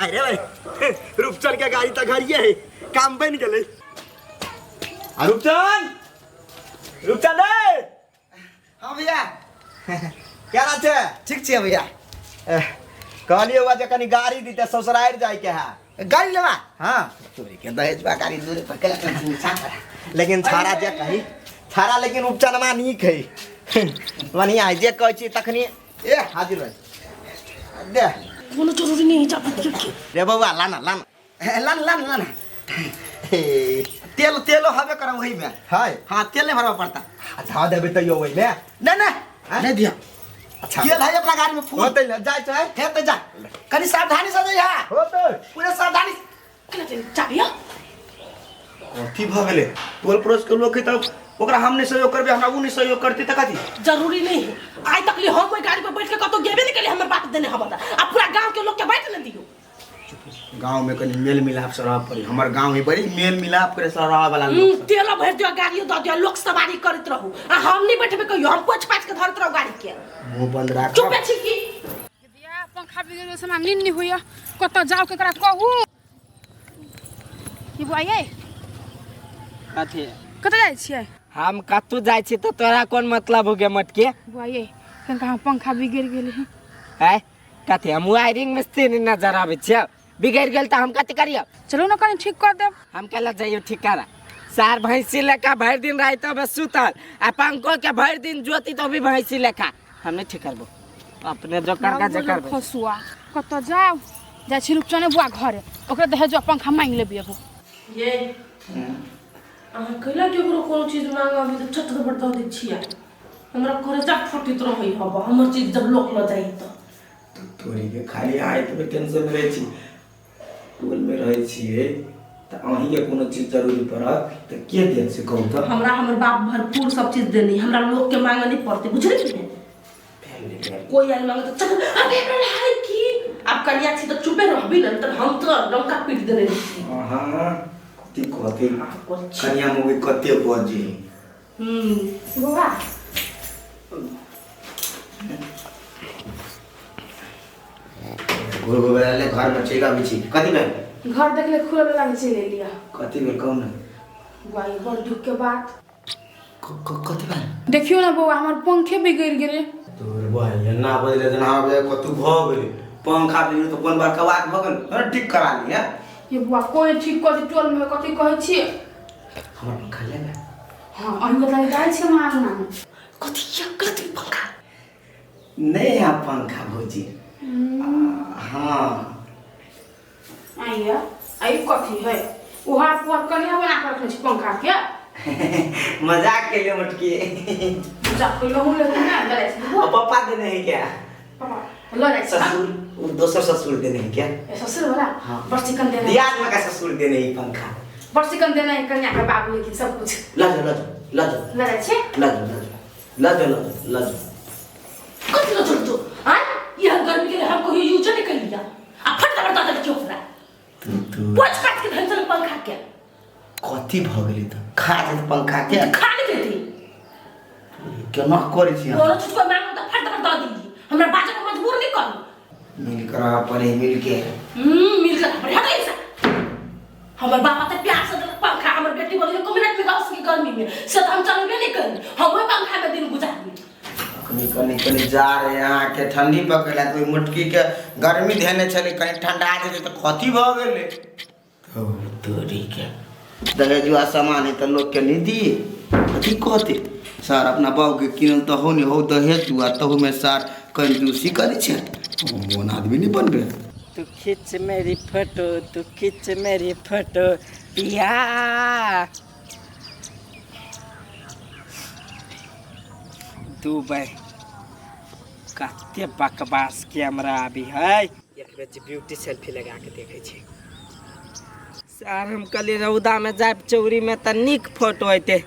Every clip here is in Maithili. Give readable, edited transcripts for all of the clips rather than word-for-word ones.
अरे भाई रूपचन के गाड़ी तऽ घरिये है काम बनि गेलै आ रूपचन रूपचन रे हाँ भैया केना छै ठीक छियै भैया एह, कहलियै हुआ जे कनी गाड़ी दीते ससुरारि जाइके है गाड़ी लेबा हाँ चोरी के दहेजवा गाड़ी दूरे पर केला लेकिन छाड़ा जे कही छाड़ा लेकिन उपचनमा नीक है बढ़िया है जे कहै छी तखनी ए हाजिर रह दे कोनो जरूरी नहीं है जाबत के रे बौआ लाना लाना लान लान लान हे तेल तेलो हबे करब वही में हाय हाँ तेल नहीं भरवा पड़ता आ धऽ देबै तैयो ओहिमे नहीं नहीं नहीं दिया अच्छा तेल है अपना गाड़ी में फूल होतै ने जाइ छै हे तो जा कनी सावधानी से जइहा होतै पूरे सावधानी केना चाबिया कथी भऽ गेलै टोल पड़ोस के लोक है तऽ ओकरा हम नहि सहयोग करबै हमरा ओ नहि सहयोग करतै तऽ कथी जरूरी नहीं है आइ तक ले हम ओहि गाड़ी पर बैठ के कतौ गेबे नहीं केलिए हमर बाप देने हबा आ पूरा गांव के लोग के बैठ ने दियो गाँव में कनि मेल मिलाप से रहऽ पड़ी हमर गाँव है बड़ी मेल मिलाप करे से रहऽ वाला लोक सब। तेल भरि दियो गाड़ियो दऽ दियो लोक सवारी करैत रहू आ हम नहीं बैठबे कहियो हम पोछ पाछ के धरत रहू गाड़ी के मुँह बंद राख चुपे छी की दिया पंखा बिगड़ गेल से हमरा नींद नहीं होइया कतऽ जाउ केकरा कहू की बुआ ये कथी कतऽ जाइ छियै हम कतहु जाइ छी तऽ तोरा कोन मतलब हो गया मटके बुआ ये कनिका हमर पंखा बिगड़ गेल है आय कथी हम वायरिंग मिस्त्री नहि नजर आबै छियै बिगड़ि गेल तऽ हम कथी करियौ चलू ने कनि ठीक कऽ देब हम कैला जइयौ ठीक करा सार भैंसी लेखा भरि दिन राति में सुतल आ पंखो के भरि दिन जोती तो भी भैंसी लेखा हम नहीं ठीक करबो अपने जो करका जे करबो फसुआ कतऽ जाउ जाइ छी रूपचने बुआ घरे ओकरे दहेज पंखा मांगि लेबी एगो ये अहाँ कैला केकरो कोनो चीज मांगब तऽ चट दबड़ दऽ दै छियै हमरा करेजा फटैत रहै हब हमर चीज जब लोक लऽ जाइ तऽ तोरी के खाली आय तऽ टेंशन में रहै छी टोल में रहै छियै तऽ अहीँके कोनो चीज जरूरी पड़त तऽ के देत से कहू तऽ हमरा हमर बाप भरपूर सब चीज देनी हमरा लोक के मांगे नहीं पड़ते बुझली कि नहीं कोई आयल मांगे तो चल अबे हमरा है की अब कन्या छी तो चुपे रहबी न तो हम तो लंका पीट देने छी हाँ कथी कहती कनिया मुगी कते बजे बौआ घुर घुर ले घर में चलि अबै छी कथी भेल घर देखले खुलल वाला चलि एलियै कथी भेल कहू ने बौआ ई बड़ दुख के बात कथी भेल देखियौ ने बौआ हमर पंखे बिगड़ि गेलै तोर बहिन एना बजले जेना हमरा बुझाइ कतहु भऽ गेलै पंखा बिगड़ि तऽ कोन बड़का बात भऽ गेल तोरा ठीक करा लिअ ये बौआ कोई ठीक कऽ दे टोल में कथी कहै छियै हमर पंखा लेबै हाँ अहीं के तऽ जाइ छियै हमरा अंगना में कथी ये कथी पंखा नहीं है पंखा भौजी हाँ आइया आई कथी है उहार पुहार कनिया बना के रखने छी पंखा के मजाक के लिए मटकी जा कोई लेकिन ना डरे छी और पापा देने है क्या पापा लऽ जाइ छी ससुर वो दोसर ससुर देने है क्या ए, ससुर वाला हाँ। बड़ चिकन देना दियाद में का ससुर देने है पंखा बड़ चिकन देना है कन्या के बाबू लेकिन सब कुछ ला जाओ ला जाओ ला जाओ लऽ जाइ छी ला जाओ ला जाओ ला जाओ ला जाओ ला जाओ कथी लऽ चलतो आय यह गर्मी के लिए हम कहियो यूज नहीं कर लिया आ फट दबड़ दऽ देलकै ओकरा तू तू पोछ पाछ के धरि चल पंखा के कथी भऽ गेलै तऽ खा जेतै पंखा के खा नहीं देती केना करै छी अहाँ कोनो चीज को मांगो तऽ फट दबड़ दऽ दी हमरा बाजे के मजबूर नहीं करू मिल कर रह पड़े मिल के मिल कर पड़े हट ऐसा हमर बाबा तऽ प्यार से देलक पंखा हमर बेटी बोले एको मिनट में गाँव के गर्मी में से तऽ हम चलबे नहीं करी हम ओहि पंखा में दिन गुजारबी कनी कनी कनी जा रहे अहाँके ठंडी पकड़ला तऽ ओहि मोटकीके गर्मी धेने छलै कनी ठंडा जेतै तऽ कथी भऽ गेलै तोरीके दहेजुआ सामान है तऽ लोकके नहि दिए कथी कहतै सर अपना बाबूके किनल तऽ हो नहि हो दहेजुआ तहूमे सर कंजूसी करै छै मोन आदमी नहि बनबै तू खींच मेरी फोटो तू खींच मेरी फोटो पिया दुबई कते बकवास कैमरा अभी है एक बेर जे ब्यूटी सेल्फी लगा के देखै छी सर हम कहलियै रौदामे जायब चौरीमे तऽ नीक फोटो अयतै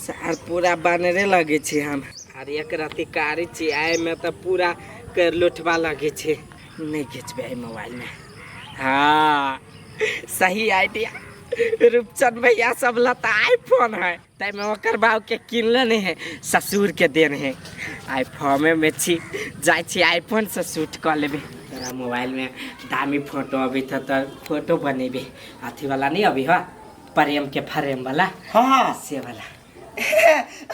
सर पूरा बानरे लगै छी हम आर एक रति कारी छी एहिमे तऽ पूरा कर लोठबा लगै छै नहि घिचबै एहि मोबाइलमे हाँ सही आइडिया रूपचंद भैया सब ला तऽ आईफोन है ताहिमे ओकर बाबके किनले नहि है ससुरके देन है आईफोने में छी जाइ छी आईफोनसँ शूट कऽ लेबै तोरा मोबाइल में दामी फोटो अभी था तो फोटो बनेबे अथी वाला नहीं अभी हा प्रेम के फ्रेम वाला। हाँ से वाला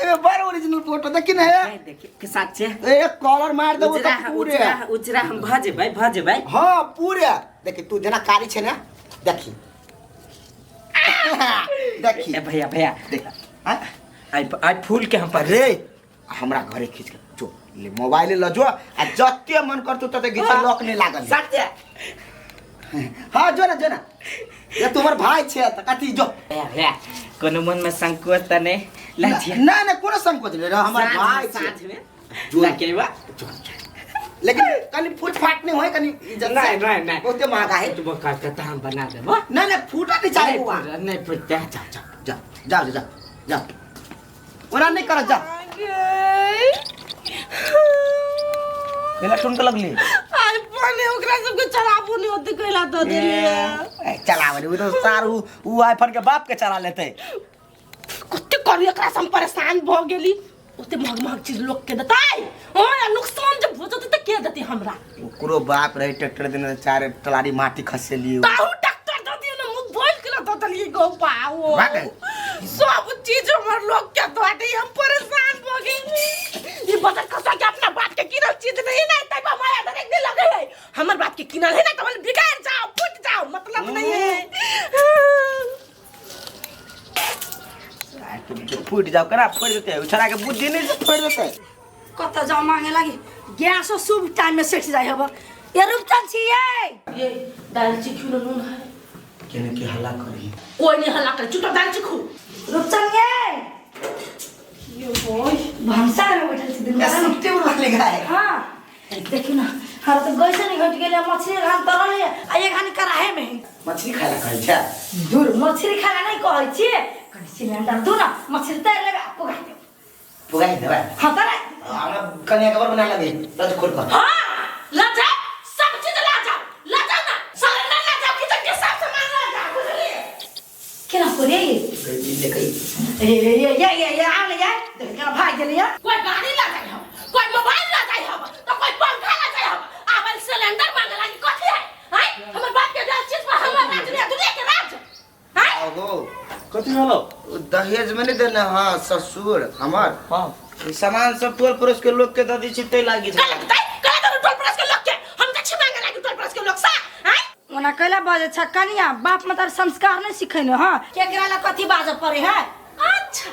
अबे बड़ ओरिजिनल फोटो देखी ना है। देखी के साथ छे एक कलर मार देबो उजरा त पूरे उजरा उजरा हम भजेबै भजेबै। हां पूरे देखी तू जना कारी छे ना देखी देखी। ए भैया भैया देख हां आई आई फूल के हम पर रे हमरा घरे खींच के जो ले मोबाइल ल जो आ जते मन करतौ तते घिच लॉक नहीं लागल। सच्चे हां जो ना जो ना ये तुम्हार भाई छे त कथी जो भैया भैया कोनो मन में संकोच त नहीं लाजिया ना ना कोनो संकोच नहीं हमर भाई छे साँझ में जो लकेवा लेकिन कनी फूट फाट नहीं होय कनी इज्जत नहीं नहीं नहीं बहुते महंगा है तू बका के त हम बना देबो। ना ना फूटा नहीं चाहिए बुआ नहीं फूटता। जा जा जा जा जा जा ओना नहीं कर जा केला टुन के लगली आई पानी ओकरा सब के चलाबो नहीं होते कैला दो देलिए चलावे उ तो सार उ आईफोन के बाप के चला लेते कते करू एकरा से हम परेशान भ गेली। ओते महग महग चीज लोग के देतै ओ नुकसान जब हो जतै त के देतै हमरा। ओकरो बाप रहे ट्रैक्टर देने चार टलारी माटी खसेली ताहू ट्रैक्टर द दियो न मुंह बोल के the देलिए गौ पाओ सब चीज हमर लोग के the they हम परेशान भ गेली। ई बजट खसा के अपना बाप के किनल चीज नहीं ना तै बा माया धरे के लगे है हमर बाप के किनल है ना त बिगाड़ जाओ फूट जाओ मतलब नहीं है फूट जाओ करा फोड़ देते उछरा के बुद्धि नहीं से फोड़ देते। कत जाओ मांगे लागी गैसो शुभ टाइम में सेट जाय हब ये रूपचंद छी ये दाल चिखू न नून है केने के हल्ला करी कोई नहीं हल्ला करे चुप दाल चिखू रूपचंद ये ये होय भंसा में बैठल छी दिन भर सुते उड़ लगा है। हां देखियो ना हर तो गैसे नहीं घट गेले मछली घान तरल है आ ये घान कराहे में मछली खाला कहै छै दूर मछली खाला नहीं कहै छी कनी सिलेंडर दू ना मछली तैर लेबे पुगा देब पुगाई देबै। हां तरे हमरा कन्या के बर बना लगे रज खोल पर। हां ला जा सब चीज ला जा ला जा ना सिलेंडर ला जा किचन के सब सामान ला जा बुझलिए केना करे ले गई ए ए ए ए ए आ ले जा देख केना भाग गेलिए कोई गाड़ी ला जाय हम कोई मोबाइल ला जाय हम तो कोई पंखा ला जाय हम आबल सिलेंडर मांगे लागी कथी है हां हमर बाप के दाल चीज पर हमर राज नहीं दुनिया के राज हां ओहो कथी भेलो दहेज में नहीं देना। हां ससुर हमर हां सामान सब टोल पड़ोस के लोग के द दी छी तै लागी कल लगतै कल तो टोल पड़ोस के लोग के हम त छी मांगे लागी टोल पड़ोस के लोग सा हां ओना कैला बाजे छ कनिया बाप मतार संस्कार नहीं सिखैनो। हां केकरा ला कथी बाजे पड़े है। अच्छा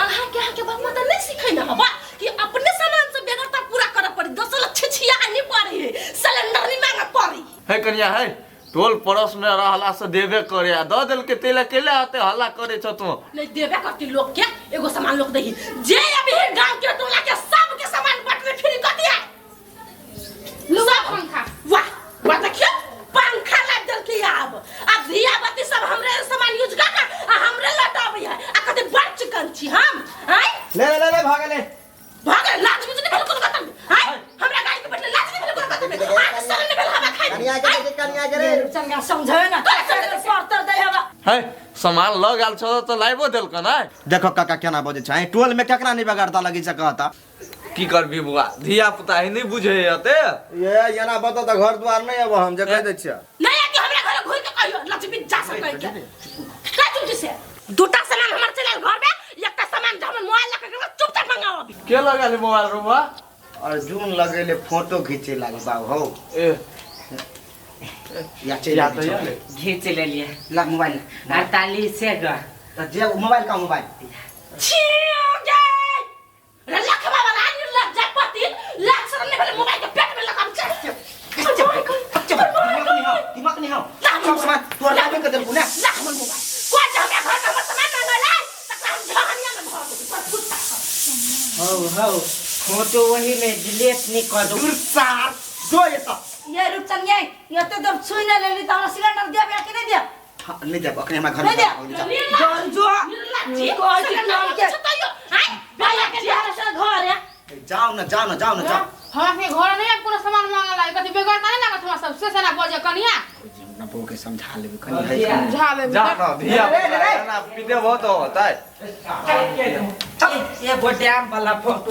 अहाँ के अहाँ के बाप माता नहीं सिखैनो हबा कि अपने सामान से बेगरता पूरा करे पड़ी दोसर लक्ष्य छिया नहीं पड़ी है सिलेंडर नहीं मांगे पड़ी है कनिया है टोल पड़ोस में रहला से देबे करे आ the देल के तेला केला होते हल्ला करे छ तू नहीं देबे करती लोग के एगो सामान लोग दही जे अभी गांव के टोला के सब के सामान बांटने फ्री कर दिया सब पंखा वाह वाह देखियो पंखा ला देलकी आब आ धिया बत्ती सब हमरे सामान यूज कर के आ हमरे लौटाबै है आ कते बड़ चिकन छी हम आय ले ले ले भागले भागले लाज बुझ नहीं भेल कोनो खतम आय हमरा गाड़ी के बैठले लाज नहीं भेल कोनो खतम आ सर नहीं भेल हवा खाइ कनिया के कनिया के रे रूपचंद समझावे ना परतर दे हवा है सामान ल गेल छ त लाइबो देलकन है। देखो काका केना बजै छै टोल में केकरा नहीं बगाड़ता लगी छै कहता की करबी बुआ धिया पुता ही नहीं बुझे हते ये एना बता त घर द्वार नहीं अब हम जे कह दै छियै नहीं आके हमरा घर घुर के कहियो लक्ष्मी जा सकै के का चुप से दूटा सामान हमर चलल घर में एकटा सामान हमर मोबाइल लके चुपचाप मंगाओ अभी के लगल मोबाइल रुबा अर्जुन लगेले फोटो खींचे लागे बाबू हो ए या चल या त या ले घीच लेलिए ला मोबाइल 48 से ग त जे मोबाइल का मोबाइल छी गे रे लखवा वाला लज्जा पति लाज शरम नहीं भेल मोबाइल के पेट में लगाम चल दिमाग नहीं हो सब सामान तोर लाबे के देलकू ना ला हमर मोबाइल कोई जे हमरा घर में हमर सामान मांगल है तकरा हम झहनिया में भर देबै पर कुत्ता हौ हौ फोटो वही में डिलीट नहीं कर दो दूर सार जो ये सब ये रूपचंद ये ये तो जब छुई ना लेली त हमरा सिलेंडर देबे कि नहीं देब। हां नहीं देब अखने हमरा घर नहीं देब। में जो जो कहै छी कि हम के आय भैया के हमरा से घर है जाओ ना जाओ ना जाओ ना जाओ हमरा के घर नहीं अब कोनो सामान मांगला कथी बेगरता नहीं लागत हमरा सब से सेना बजे कनिया अपना बहू के समझा लेबे कनी है समझा लेबे जा ना धिया पुता ना पीते बहुत होता है ये वो डैम वाला फोटो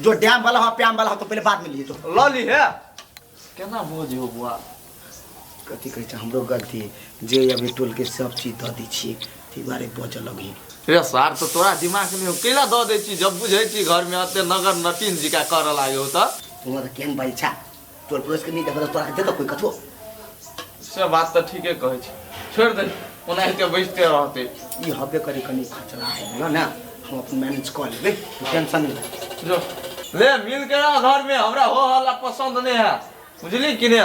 जो डैम वाला हो प्याम वाला हो तो पहले बाद में लिए जो ल ली है। केना बोझ हो बुआ कथी कहै छै हमरो गलती जे अभी टोलके सब चीज दऽ दै छियै ताहि दुआरे बजऽ लगही रे सार तऽ तोरा दिमाग में हो कैला दऽ दै छी जब बुझै छी घर में एते नगर नटीन जिका करऽ लागे हो तऽ तोरा तऽ केहन बाजै छा टोल पड़ोसके नहि देखत तोरा के देतौ कोइ कथो से बात तऽ ठीके कहै छी छोड़ि दे ओनाहिते बैसते रहतै ई हबे करी कनी खचरा है बुझल ने हम अपन मैनेज कऽ लेबै टेंशन नहि ले जो ले मिल के रह घर में हमरा हो हल्ला पसंद नहीं है बुझली कि नहीं